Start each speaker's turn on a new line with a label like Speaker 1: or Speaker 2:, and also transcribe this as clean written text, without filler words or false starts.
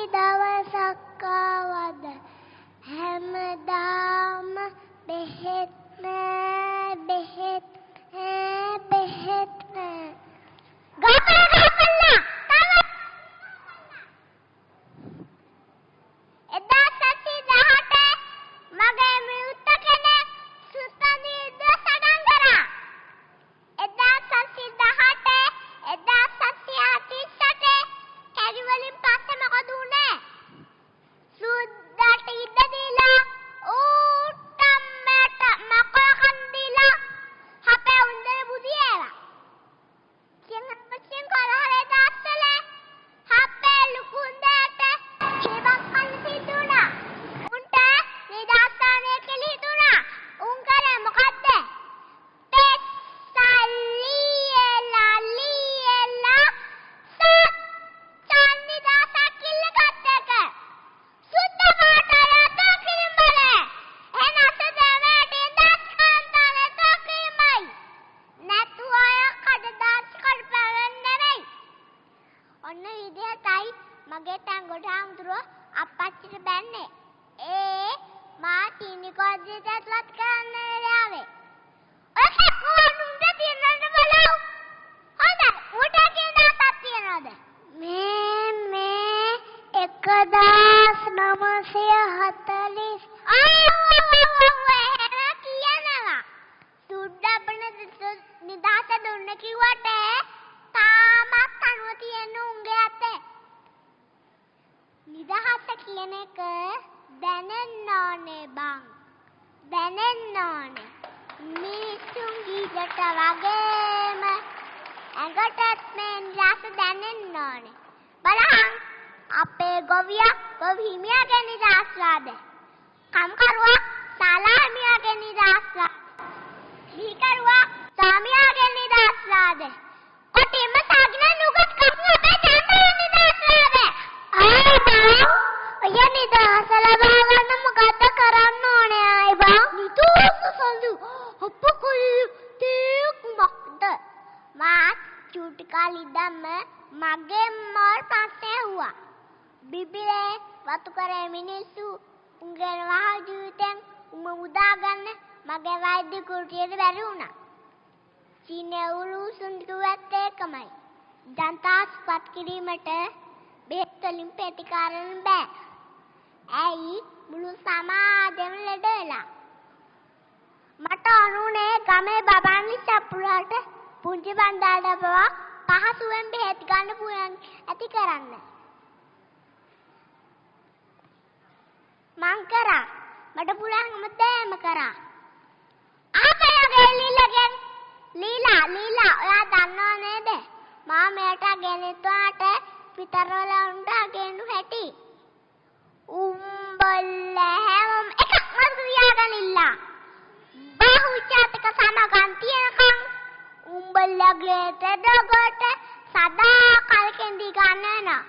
Speaker 1: දවසක් ආවද හැමදාම බෙහෙත් නෑ බෙහෙත් නෑ බෙහෙත් නෑ. ගහපල්ලා ගහපල්ලා තව 1718 මගේ මියුත්ත කෙනෙක් සුත්තන් විරුද්ධව සටන් කරා. 1718 1748 කැරි වලින් පස්සේ මොකද වුනේ? සුද්දාට ඉඩ දීලා ඌට මට මකෝ කන් දීලා අපේ උන්දර බුදියලා. සිංහ කරහරේ දාස්සල අපේ ලුකුන්දට හේබක් කන්න සිද්ධ වුණා. උන්ට නිදාස්ථානය කියලා හිතුණා. උන් කරේ මොකද්ද? පෙස්සල් ලියලා ලියලා සත්‍යන් නිදහසක් ඉල්ලගත්ත එක. සුද්ධ පාට අතෝ කිරීම බල. එහෙනම් අසදවැටේ දස් කාන්තාන අතෝ කිරීමයි. නැතුව අය කඩදාසි කඩපැවෙන්නේ නෙමෙයි. ඔන්න විදිහටයි මගේ තැන්ගොඩ හාමුදුරුවෝ අප්පච්චිට බැන්නේ. ඒ මා චීනි කොල්ලෙට ඇතුළත් කරන්න වෙලාවේ. ඔය කක්කවන්න උන්ට තියනවද බලව්. හොඳයි. ඌට කියන දහසක් තියනවද? මේ මේ 1940 ආව් එහෙම කියනවා. සුද්ද අපන නිදහස දුන්න කිව්වට තාමත් අනුව තියෙන උන්ගේ අතේ. නිදහස කියන එක දැනෙන්න ඕනේ බං. දැනෙන්න ඕනේ. මිනිස්සුන් ගීතට වගේම ඇඟටත් මේ නිදහස දැනෙන්න ඕනේ. බලහන් අපේ ගොවියා ගොවි හිමියාගේ නිදහස්ලාද? කම්කරුවා ශාලා හිමියාගේ නිදහස්ලා? බිහිකරුවා ස්වාමියාගේ නිදහස්ලාද? කොටින්ම සාගින නුගත් කපු අපේ ජනතාව නිදහස්ලාද? ආයි බං, ඔය නිදහස ලබා ගන්න මොකද්ද කරන්න ඕනේ ආයි බං? නිදහස සඳු අප කොල්ල තේ කුමක්ද? මාත් චූටි කාලේ ඉඳන්ම මගේ මෝල් ප්‍රශ්නේ ඇහුවා. බිබිලේ වතු කරේ මිනිස්සු උන්ගේ වහ ජීවිතෙන් උඹ මුදා ගන්න මගේ වෛද්‍ය කුටියට බැරි වුණා. චීනයේ උළුසුන් කිව්වත් ඒකමයි. ජනතා සුවපත් කිරීමට බෙහෙත් වලින් ප්‍රතිකාරන්න බෑ. ඇයි මුළු සමාජෙම ලෙඩ වෙලා. මට ඕනුනේ ගමේ බබන්ලි චප්පුරාට පුංචි බන්දාට පවා පහසුවෙන් බෙහෙත් ගන්න පුළුවන් ඇති කරන්න. මං කරා. මට පුළුවන් හැමදේම කරා. අහපයගේ ලීලාගෙන් ලීලා ලීලා ඔයා දන්නව නේද? මා මෙයට ගෙනිටුවාට පිටරවල උන්ට ගෙනු හැටි. උඹල හැමෝම එකක් මතක තියාගනින්න. බහුජාතික සමගම් තියෙනකන් උඹලගේ දොගට සදා කල් කෙන්දි ගන්න වෙනවා.